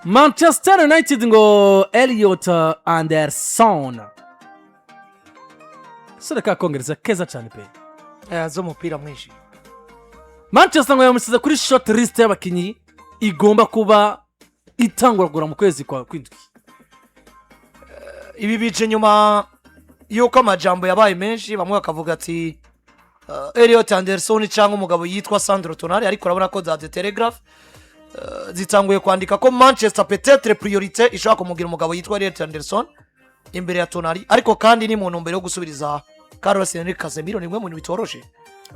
Manchester United ngo Elliot Anderson, sore kakongereza keza cyane pe. Z'umupira mwinshi. Manchester ngo yamushyize kuri short list y'abakinnyi igomba kuba itangura kugura mu kwezi kwa kwindwi. Ibi bice nyuma y'uko amajambo yabaye menshi, bamwe bakavuga ati Elliot Anderson cyangwa umugabo yitwa Sandro Tonali, ariko urabona ko za The Telegraph zitanguye kwandika ko Manchester peut-être priorité ishobora kumugira umugabo yitwa Elliot Anderson imbere ya Tonali, ariko kandi ni mu ntumbero yo gusubiriza Carlos Henrique Casemiro. Ni bimwe mu bintu bitoroshe.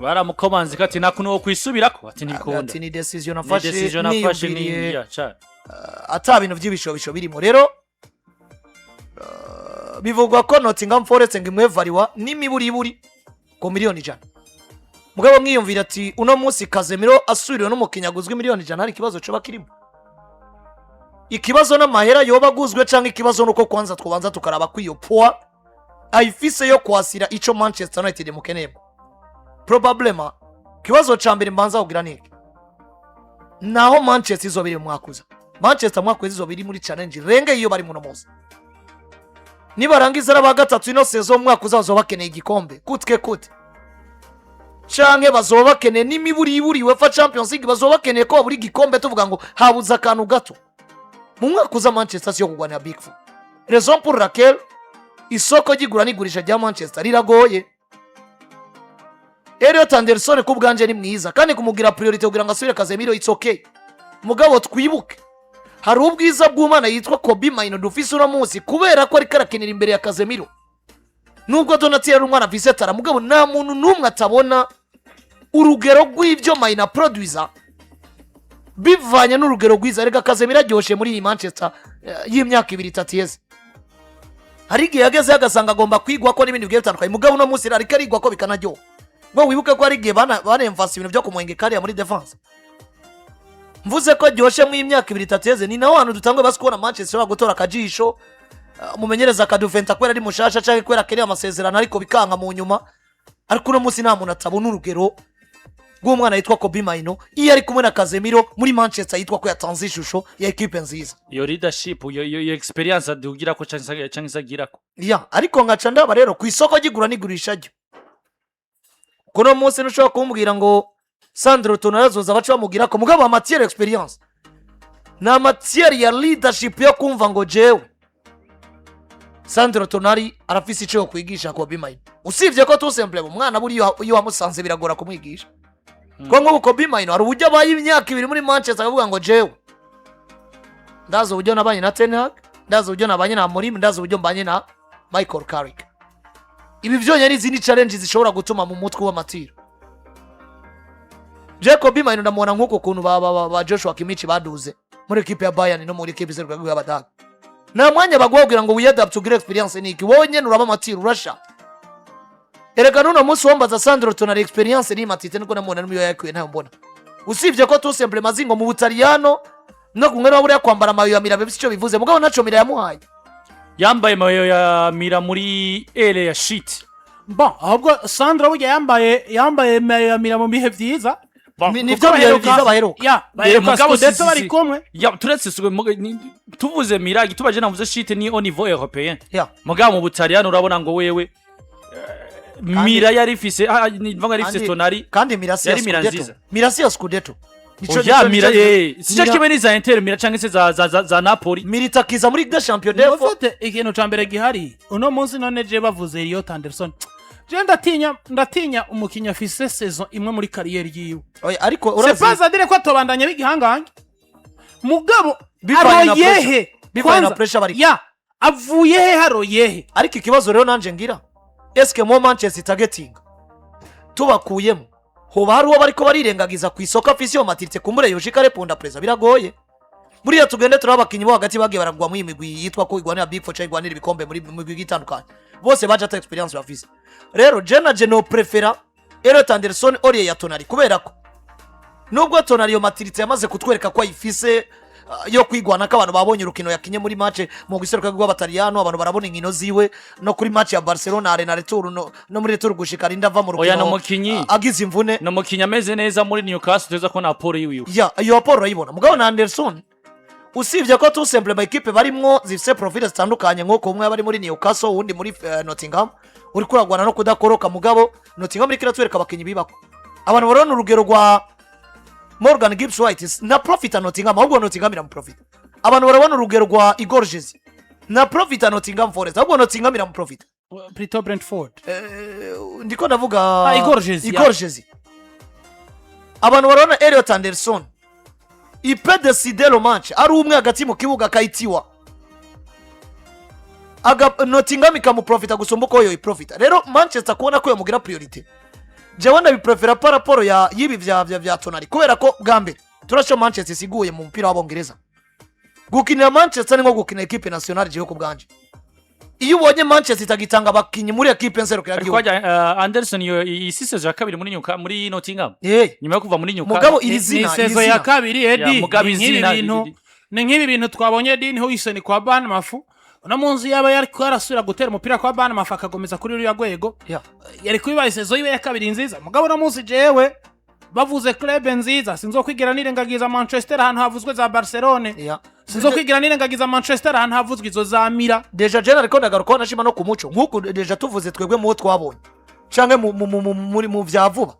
Baramukomanze ko ati nta kuntu wo kwisubirako, ati ntibikunda. Ati ni decision ni nafashe decision nafashe niyumviriye ni ya cyane. Ata bintu by'ibishobisho birimo. Rero bivugwa ko Nottingham Forest ngo imwevariwa n'imiburiburi ku miliyoni 100. Mugabo mwiyumvira ati uno munsi Casemiro asubiriwe n'umukinnyi aguzwe miliyoni 100, hari ikibazo coba kirimo? Ikibazo n'amahera yoba aguzwe, cyangwa ikibazo nuko kwanza tubanza tukaraba ko iyo poids ayifise yo kwasira ico Manchester United imukeneyemo? Probablement ikibazo ca mbere mbanza kugira ni iki: naho Manchester izoba iri mu mwaka uza, Manchester mwaka uza izoba iri muri challenge renge iyo bari muno munsi. Nibarangiza ari aba gatatu ino saison, mu mwaka uza bazoba bakeneye igikombe kutwe kute, canke bazoba bakeneye n'imiburiburi UEFA Champions League, bazoba bakeneye ko babura igikombe tuvuga ngo habuze akantu gato. Mu mwaka uza Manchester si yo kurwanira Big Four, raison pour laquelle isoko ry'igura n'igurisha rya Manchester riragoye. Elliot Anderson ku bwanje ni mwiza, kandi kumugira priorité kugira ngo asubire Casemiro, it's okay. Mugabo twibuke hari ubwiza bw'umwana yitwa Kobbie Mainoo dufise uno munsi kubera ko ariko arakinira imbere ya Casemiro. Nubwo Donatien ari umwana afise talent, mugabo nta muntu n'umwe atabona urugero rw'ibyo Mainoo produisa bivanye n'urugero rwiza. Reka, Casemiro aryoshye muri iyi Manchester y'imyaka 2 3 iheze. Hari igihe yagezeho agasanga agomba kwigwa ko n'ibindi bigiye bitandukanye, mugabo uno munsi ariko arigwa ko bikanaryoha. Ngo wibuke ko hari igihe banemfasa ibintu byo kumuhengeka hariya muri défense. Mvuze ko aryoshye mu imyaka 2 3 iheze, ni naho hantu dutanguye basi kubona Manchester ishobora gutora akajisho, umumenyereza akadufenta kubera ari mushasha cyangwa kubera akeneye amasezerano, ariko bikanka mu nyuma. Ariko uno munsi nta muntu atabona urugero rw'umwana yitwa Kobbie Mainoo iyo ari kumwe na Casemiro muri Manchester yitwa ko yatanze ishusho ya ekipe nziza. Iyo leadership, iyo experience adugira ko canke se agira ko. Ya, ariko nkaca ndaba rero ku isoko ry'igura n'igurisha ryo kuno munsi, ntushobora kumbwira ngo Sandro Tonali azoza baca bamubwira ko, mugabo matière expérience ni matière ya leadership yo kumva ngo jewe Sandro Tonali arafise ico yo kwigisha Kobbie Mainoo, usibye ko tout simplement umwana buriya iyo wamusanze biragora kumwigisha. Ko nk'ubu Kobbie Mainoo hari uburyo abaye imyaka 2 muri Manchester akavuga ngo jewe ndazi uburyo nabanye na Ten Hag, ndazi uburyo nabanye na Amorim, ndazi uburyo mbanye na Michael Carrick. Ibi byonyine ni izindi challenge zishobora gutuma mu mutwe w'amatiro. Jacob Mainoo ndamubona nk'uko kuntu ba Joshua Kimmich baduze muri ekipe ya Bayern no muri ekipe iseruka y'Abadage. Nta mwanya baguha kugira ngo wiyadapte, ugire experience. Niki wowe nyene uraba amatiro urasha. Erega n'uno munsi wambaza Sandro Tonali experience ni maturité, niko namubona n'umuyo yakuye ntayo mbona, usibye ko tout simplement azi ngo mu Butaliyano no kumwe no buriya kwambara amayo ya Milan bifise icyo bivuze, mugabo ntaco Milan yamuhaye. Yambaye maillot ya Milan muri ère ya shit. Bon, ahubwo Sandro burya yambaye maillot ya Milan mu bihe vyiza. Nivyo bihe byiza baheruka. Ya, baheruka Mugabo Scudetto bari kumwe. Ya, turetse tuvuze Milan, tubaje navuze shit ni au niveau européen. Mugabo mu Butaliyano urabona ngo wewe Milan yari ifise ni mvuga yari ifise Tonali. Kandi Milan si ya Yari Milan Scudetto. nziza. Milan si ya Scudetto. Oya, Milan sico kimwe n'iza Inter Milan canke se za Napoli. Militakiza muri Ligue des Champions defo. Ufite ikintu ca mbere gihari uno munsi. None je bavuze Elliot Anderson, je ndatinya umukinnyi afise saison imwe muri carrière yiwe. Oya, ariko C'est urazi pas à dire ko atobandanya b'igihangange, mugabo Bivanye na aroyehe? Bivanye na Kwanza, pressure bari. Ya, avuye he? Haroyehe? Ariko ikibazo rero nanje ngira, eske mo Manchester targeting tubakuyemo, hoba hari uwo bariko barirengagiza ku isoko afise iyo maturité kumbure yoshika reponda preza? Biragoye. Buriya tugende turaba abakinyi bo hagati bagiye baragwa muri iyi migwi yitwa ko igwanira Big Four cyangwa igwanira ibikombe muri mu migwi itandukanye, bose baje ata expérience bafise. Rero je na je no prefera Elliot Anderson au lieu ya Tonali, kubera ko nubwo Tonali iyo maturité yamaze kutwereka ko ayifise yo kwigwana, ko abantu babonye urukino yakinye muri match mu giseruka rw'Abataliyano, abantu barabona inkino ziwe no kuri match ya Barcelona Arena retour no muri retour gushika rinda ava mu Oya, rukino ni umukinyi. Agize imvune. Ni umukinyi ameze neza muri Newcastle, tuza ko na Paul yiwiwe. Ya, iyo raporo urayibona. Mugabo na Anderson Usibye ko tout simplement équipe barimwo zifise profil zitandukanye, nk'uko umwe aba ari muri Newcastle, uwundi muri Nottingham, uri kuragwana no kudakoroka. Mugabo Nottingham iriko iratwereka abakinyi bibako. Abantu barabona urugero rwa Morgan Gibbs White, na profita Nottingham, ahubwo Nottingham iramuprofita. Abantu barabona urugero rwa Igor Jesus, na profita Nottingham Forest, ahubwo Nottingham iramuprofita. Plutôt Brentford. Ndiko ndavuga Ah, Igor Jesus, Igor Jesus. Abantu barabona Elliot Anderson, il peut décider le match ari umwe hagati mu kibuga, akayitiwa aga Nottingham ikamuprofita gusumba uko yoyiprofita. Rero Manchester kubona ko yomugira priorité, jewe ndabiprefera par rapport ya y'ibi vya Tonali, kubera ko bwa mbere turasho Manchester isiguye mu mupira w'Abongereza. Gukinira Manchester ni nko gukina équipe nationale. Jewe ku bwanje, iyo ubonye Manchester itagitanga abakinyi muri équipe Ariko nserukiragihugu. hajya Anderson iyo iyi si saison ya kabiri muri Newca, muri Nottingham, nyuma yo kuva muri Newcastle. Mugabo iri Ni zina, iri saison ya zina. kabiri, Edi. Ya, mugabo Ni nk'ibi izina bintu, ni nk'ibi bintu twabonye Dean Huijsen kwa Bournemouth. Uno munsi yaba yari yarasubira gutera umupira kwa Bournemouth, akagomeza kuri ruriya rwego, yari kubibaye saison yiwe ya kabiri nziza. Mugabo uno munsi jewe bavuze club nziza, sinzokwigira nirengagiza Manchester ahantu havuzwe za Barcelone. Sinzokwigira nirengagiza Manchester ahantu havuzwe izo za Milan. Déjà jena ariko ndagaruka nashima no ku muco, nk'uku déjà tuvuze twebwe mu bo twabonye canke mu vya vuba,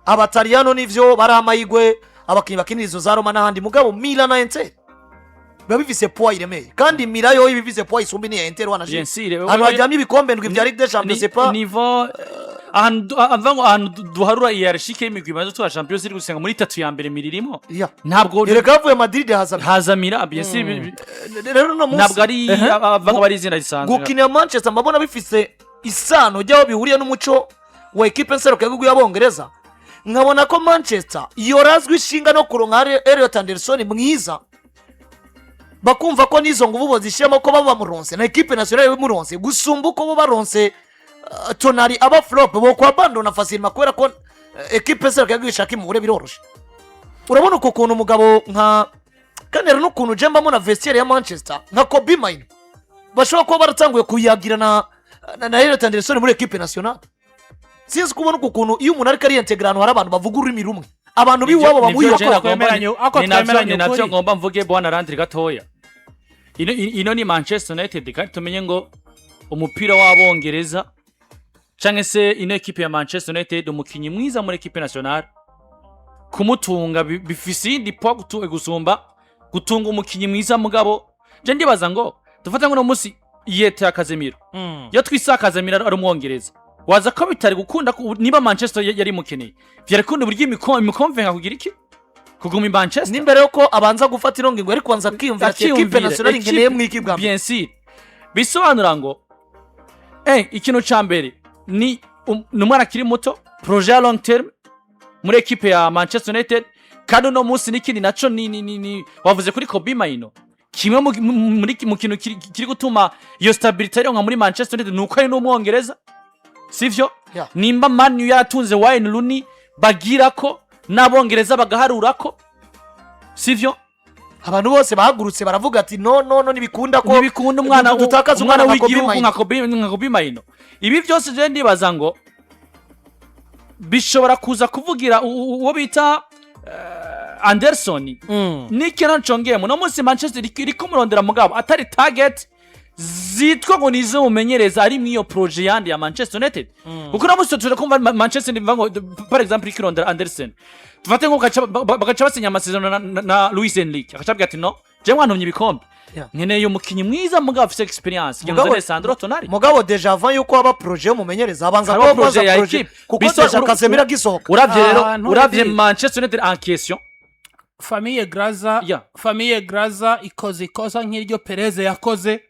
Abataliyano nivyo bari amahigwe, abakinyi bakinira izo za Roma n'ahandi. Mugabo Milan na Inter biba bifise poids iremeye, kandi Milan yo iba ifise poids isumba n'iya Inter, wanashima. Bien sûr. Ahantu haryamye ibikombe ndwi vya Ligue des Champions, c'est pas Niveau ahantu avuga ngo ahantu duharura hiérarchique y'imigwi imaze gutwara Champions League, usanga muri itatu ya mbere miririmo. Ntabwo Erega havuye Madrid haza haza Milan, bien sûr. Rero uno munsi Ntabwo ari avuga ngo ari izina risanzwe. Gukinira Manchester mbabona bifise isano ry'aho bihuriye n'umuco wa ekipe nserukiragihugu y'Abongereza. Nkabona ko Manchester yorazwi ishinga no kuronka Elliot Anderson mwiza, bakumva ko n'izo nguvu bozishyiramo, ko baba bamuronse na équipe nationale bimuronse, gusumba uko bo baronse Tonali aba flop, bo kwa bandona facilement, kubera ko ekipe nserukiragihugu ishaka imubure biroroshe. Urabona uko kuntu umugabo nka kandi rero n'ukuntu je mbamo na vestiaire ya Manchester, nka Kobbie Mainoo, bashobora kuba baratanguye kuyagira na Elliot Anderson muri équipe nationale. Sinzi kubona uku kuntu iyo umuntu ariko ariyentegera ahantu hari abantu bavuga ururimi rumwe, abantu b'iwabo Nivyo bamuha. je nagomba- Ako ni navyo- twemeranye ni navyo ukuri. ngomba mvuge, bwana Landry, gatoya. Ino ni Manchester United, kandi tumenye ngo umupira w'Abongereza canke se ino ekipe ya Manchester United, umukinyi mwiza muri équipe nationale kumutunga bifise iyindi poids gusumba gutunga umukinyi mwiza. Mugabo je ndibaza ngo dufate ngo uno munsi yete ya Casemiro, iyo twisa Casemiro ari Umwongereza, waza ko bitari gukunda niba Manchester yari imukeneye, vyari kunda uburyo imikomvenga kugira iki kuguma i Manchester. N'imbere yuko abanza gufata ino ngingo, yari kubanza akiyumvira ati ekipe Akiyumvira, nationale nkeneye mwiki bwa mbere. Bien sûr, bisobanura ngo ikintu ca mbere ni ni umwana akiri muto, projet ya long terme muri ekipe ya Manchester United. Kandi uno munsi n'ikindi naco ni wavuze kuri Kobbie Mainoo, kimwe mu kintu kiri gutuma iyo stabilité ironka muri Manchester United ni uko ari n'Umwongereza, sivyo? Yeah. Nimba Man U yaratunze Wayne Rooney, bagira ko n'Abongereza bagaharura ko, sivyo? Abantu bose bahagurutse baravuga ati: "No, no, no, ntibikunda ko Ntibikunda umwana dutakaza umwana umwana nka Kobbie w'igihugu Mainoo." nka Kobbie Mainoo. Ibi byose je ndibaza ngo bishobora kuza kuvugira uwo bita Anderson. N'ikintu ncongeyemo, no munsi Manchester iriko murondera, mugabo atari target zitwa ngo nizo mumenyereza, ari mw'iyo projet yandi ya Manchester United, kuko uno munsi tuje kumva Manchester ndivuga ngo par exemple ikirondera Anderson, tufate ngo bagaca basinya amasezerano na Luis Enrique, agaca abwira ati: "No, je mwantumye ibikombe, nkeneye umukinyi mwiza mugabo afise expérience, ngenzo Sandro Tonali." Mugabo déjà avant yuko haba projet y'umumenyereza, habanza Haba kuba projet ya projet équipe. kuko déjà Casemiro agisohoka. Uravye rero, Ahantu uravye Manchester United en question. Famille Glazer, famille Glazer ikoze ikosa nk'iryo Perez yakoze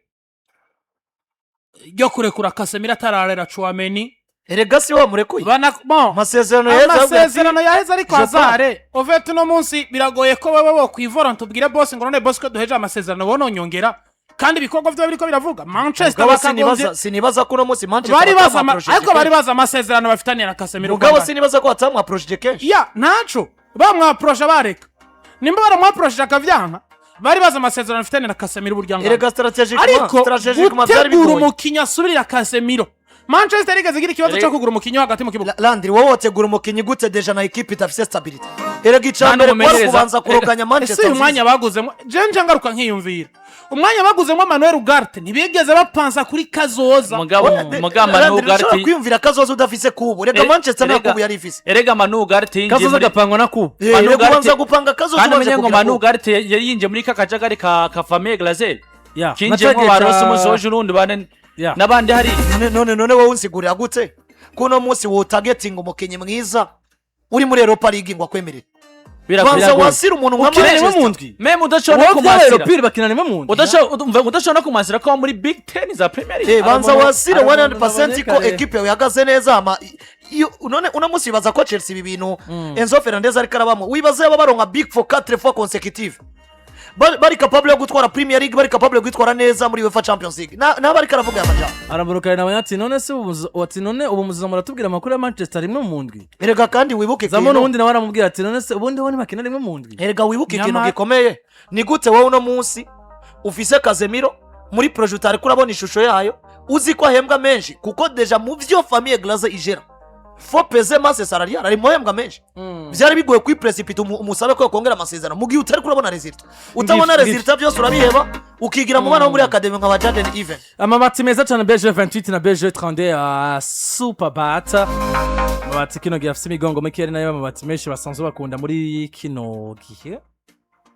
ryo kurekura Casemiro atararera Tchouameni. Erega si wamurekuye. Bana bon Amasezerano yaheze, avuga ati, amasezerano yaheze, ariko "Je pars." hazare ovete uno munsi biragoye ko baba bokwivora tubwire boss ngo none boss, ko duheje amasezerano bononyongera, kandi ibikorwa vyo biriko biravuga Manchester Mugabo bakagombye sinibaza ko uno munsi Manchester bari bazi batamwaprojete ariko bari kenshi. bazi amasezerano bafitaniye na Casemiro. Mugabo Uganda. sinibaza ko batamwaprojete kenshi. Ya ntaco bamwaprosha, bareka nimba baramwaproshe akavyanka, bari bazi amasezerano bafitaniye na Casemiro uburyo angana. Erega strategiquement Ariko strategiquement byari gutegura bigoye. umukinyi asubirira Casemiro, Manchester igeze igira ikibazo cyo kugura umukinyi wo hagati mu kibuga. Landry, wowe wategura umukinyi gute déjà na ekipe idafise stabilité? Erega icya mbere kwari n'umumenyereza. kubanza kuroganya Ese Manchester uyu mwanya nziza. baguzemo, jenje ngaruka nkiyumvira umwanya baguzemo Manuel Ugarte, ntibigeze bapansa kuri kazoza. Mugabo Oya, mugabo Manu Landry, ushobora Ugarte kwiyumvira kazoza udafise kubu. Rega Manchester nta kubu yari ifise. Erega Manu Ugarte yinjiye Kazoza gapangwa na kubu. Manu Rega Ugarte- ubanza gupanga kazoza kandi ubanje umenye ngo kugira Manu kubu. Ugarte yari yinjiye muri ka kajagari ka famille Glazer Ya, kinjiyemo nacagiye ba Rasmus Hojlund bane Ya. n'abandi hari. None wowe unsigurira gute kuno munsi wotagetinga umukinnyi mwiza uri muri Europa League ngo akwemerere? Banza Biragoye. wasira umuntu nka Ukina rimwe mu Manchester. ndwi. Même udashobora no Wowe bya kumasira Europire bakina rimwe mu ndwi. Udashobora no kumasira ko muri Big Ten za Premier League. Banza wasire Hari umuntu 100% ko nabonye kare. ekipe yawe ihagaze neza. Hama iyo none uno munsi wibaza ko Chelsea ibi bintu Enzo Fernandez ariko arabamo, wibaza yaba baronka Big Four 4 fois consécutive, bari capable yo gutwara Premier League, bari capable yo kwitwara neza muri UEFA Champions League, naba ariko aravuga aya majambo? Aramuruka nawe ati: "None se ubu ati none ubu muziza muratubwira amakuru ya Manchester rimwe mu ndwi?" Erega kandi wibuke Zamo ikintu. n'ubundi nawe aramubwira ati: "None se ubundi bo ntibakina rimwe mu ndwi?" Erega wibuke ikintu gikomeye: ni gute wowe uno munsi ufise Casemiro muri projet utari kurabona ishusho yayo, uzi ko ahembwa menshi, kuko déjà mu vyo famille Glazer igera faut peser masse salariale, ari muhembwa menshi, byari bigoye kwipresipita umusabe ko yakongera amasezerano mu gihe utari kurabona résultat. Utabona résultat, byose urabiheba, ukigira mu bana bo muri academy nka ba Jaden Even. Amabati meza cyane BG 28 na BG 32 ya Superbat, amabati kino gihe afite imigongo mike, ari nayo amabati menshi basanzwe bakunda muri kino gihe.